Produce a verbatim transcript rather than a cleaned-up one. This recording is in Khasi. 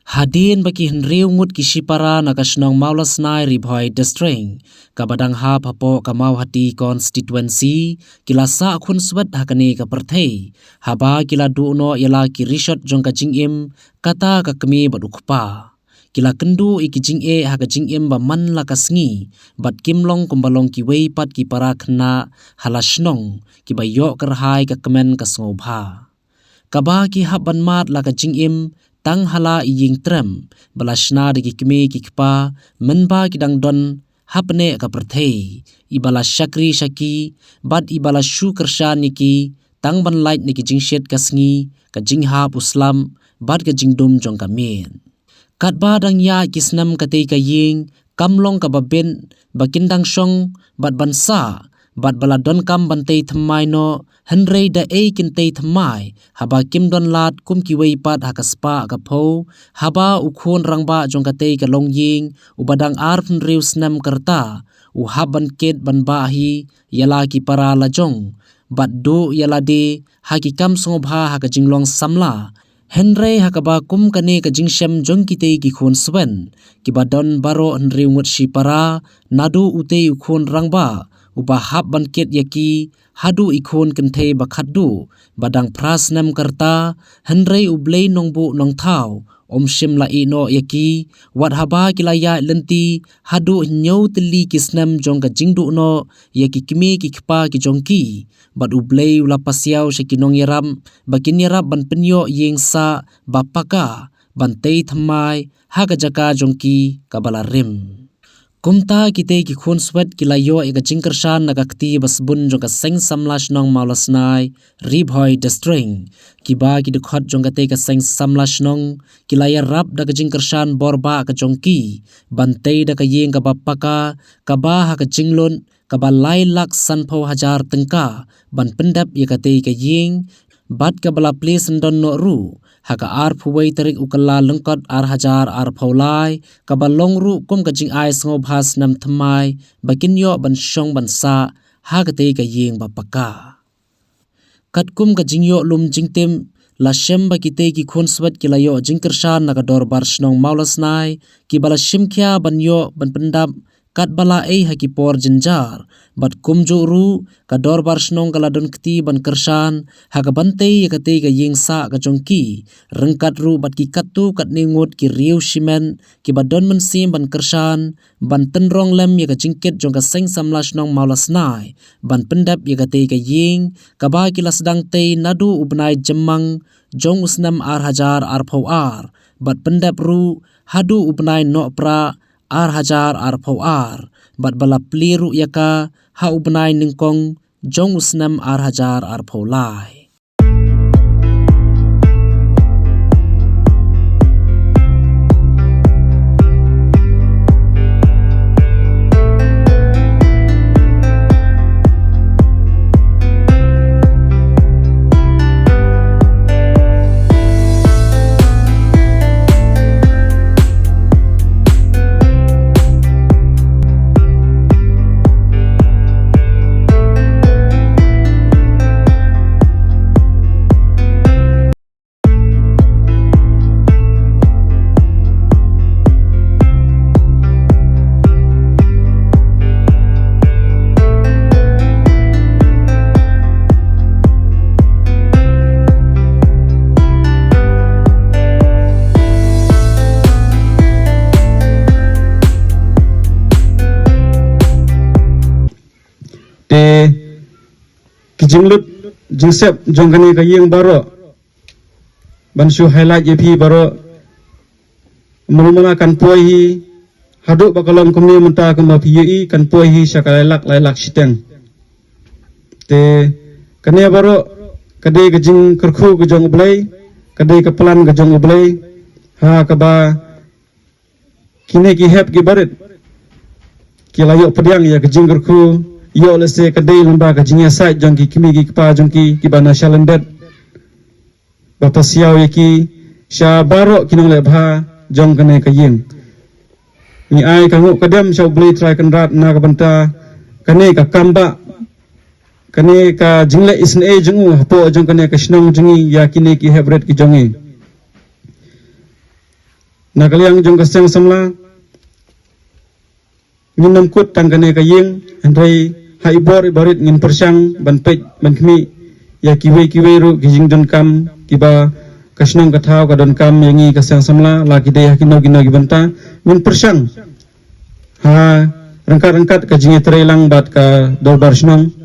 Hadien ba ki hynriew ngut ki shipara na ka shnong Mawlasnai, Ri Bhoi District, kaba dang hap hapoh ka Mawhati Constituency, ki la sah khunswet ha kane ka pyrthei, haba ki la duh noh ïa la ki rishot jong ka jingim, kata ka kmie bad u kpa. Ki la kynduh ïa ki jingeh ha ka jingim ba man la ka sngi, bad kim long kumba long kiwei pat ki para khynnah ha la shnong, kiba ïoh kyrhai ka kmen ka sngewbha. Kaba ki hap ban mad la ka jingim tang ha la i ïing trem ba la shna da ki kmie ki kpa, mynba ki dang don hapdeng ka pyrthei, iba la shakri sha ki, bad iba la shu kyrshan ïa ki tang ban lait na ki jingshit ka sngi, ka jinghap u slap, bad ka jingdum jong ka miet. Katba dang ïaid ki snem, katei ka ïing kam long kaba bit, ba kin dang shong bad ban sah, bad ba la donkam ban tei thymmai noh, hynrei da ei kin tei thymmai, haba kim don lad kum kiwei pat ha ka spah ka phew, haba u khun rangbah jong katei ka longïing, uba dang arphew hynriew snem ka rta, u hap ban kit ban bah hi ïa la ki para la jong, bad duh ïa lade ha ki kam sngewbha ha ka jinglong samla. Hynrei ha kaba kum kane ka jingshem jong kitei ki khunswet, kiba don baroh hynriew ngut shipara, naduh utei u khun rangbah, uba hap ban kit ïa ki, haduh i khun kynthei ba khatduh, ba dang phra snem ka rta, hynrei U Blei nongbuh nongthaw um shym la ïehnoh ïa ki, wat haba ki la ïaid lynti haduh hynñiew tylli ki snem jong ka jingduh noh ïa ki kmie ki kpa ki jong ki, bad U Blei u la pasiaw sha ki nongïarap ba kin ïarap ban pynïoh ïing sah ba paka, ban tei thymmai ha ka jaka jong ki kaba la rim. Kumta kitei ki khunswet ki la ïoh ïa ka jingkyrshan na ka kti ba sbun jong ka Seng Samla Shnong Mawlasnai, Ri Bhoi District, kiba ki dkhot jong katei ka Seng Samla Shnong ki la ïarap da ka jingkyrshan borbah ka jong ki ban tei da ka ïing kaba paka, kaba ha ka jinglut kaba lai lak sanphew hajar tyngka ban pyndep ïa katei ka ïing, bad kaba la plie syndon noh ruh ha ka arphew wei tarik u Kyllalyngkot ar hajar arphew lai, kaba long ruh kum ka jingai sngewbha snem thymmai ba kin ïoh ban shong ban sah ha katei ka ïing ba paka. Katkum ka jingïoh lum jingtip, la shem ba kitei ki khunswet ki la ïoh jingkyrshan na ka Dorbar Shnong Mawlasnai, kiba la shim khia ban ïoh ban pyndap katba la ei ha ki por jynjar. Bad kumjuh ruh, ka Dorbar Shnong ka la don kti ban kyrshan ha kaban tei ïa katei ka ïing sah ka jong ki, ryngkat ruh bad ki katto katne ngut ki riew shimet kiba don mynsiem ban kyrshan, ban tynrong lem ïa ka jingkit jong ka Seng Samla Shnong Mawlasnai ban pyndep ïa katei ka ïing, kaba ki la sdang tei naduh u bnai Jymmang jong u snem ar hajar arphew ar, bad pyndep ruh haduh u bnai Nohprah ar hajar arphew ar, bad ba la plie ruh ïa ka ha u bnai Nyngkong jong u snem ar hajar arphew lai. Te ki jinglut jingsep jong kane ka ïing baroh, ban shu highlight ïa phi baroh, mula mula kan poi hi, haduh ba ka long kumne mynta kumba phi ïohi, kan poi hi sha ka lai lak, lai lak shiteng. Te kane baroh ka dei ka jingkyrkhu ka jong U Blei, ka dei ka plan ka jong U Blei, ha kaba kine ki hep ki barit ki la ïoh pdiang ïa ka jingkyrkhu, ïoh lehse ka dei lyngba ka jingïasaid jong ki kmie ki kpa jong ki, kiba na shalyndet, ba pasiaw ïa ki sha baroh ki nongleh bha jong kane ka ïing. Ngi ai ka nguh ka dem sha U Blei Trai Kynrad na ka bynta kane ka kam ba, kane ka jingleh isynei jong u hapoh jong kane ka shnong jong ngi ïa kine ki hep barit ki jong ngi. Na ka liang jong ka Seng Samla, ngin nym kut tang kane ka ïing, hynrei ha i bor i barit ngin pyrshang ban peit ban khmih ïa kiwei kiwei ruh ki jingdonkam kiba ka shnong ka thaw ka donkam ïa ngi ka Seng Samla, la ki dei ha kino kino ki bynta. Ngin pyrshang ha ryngkat ryngkat ka jingïatreilang bad ka Dorbar Shnong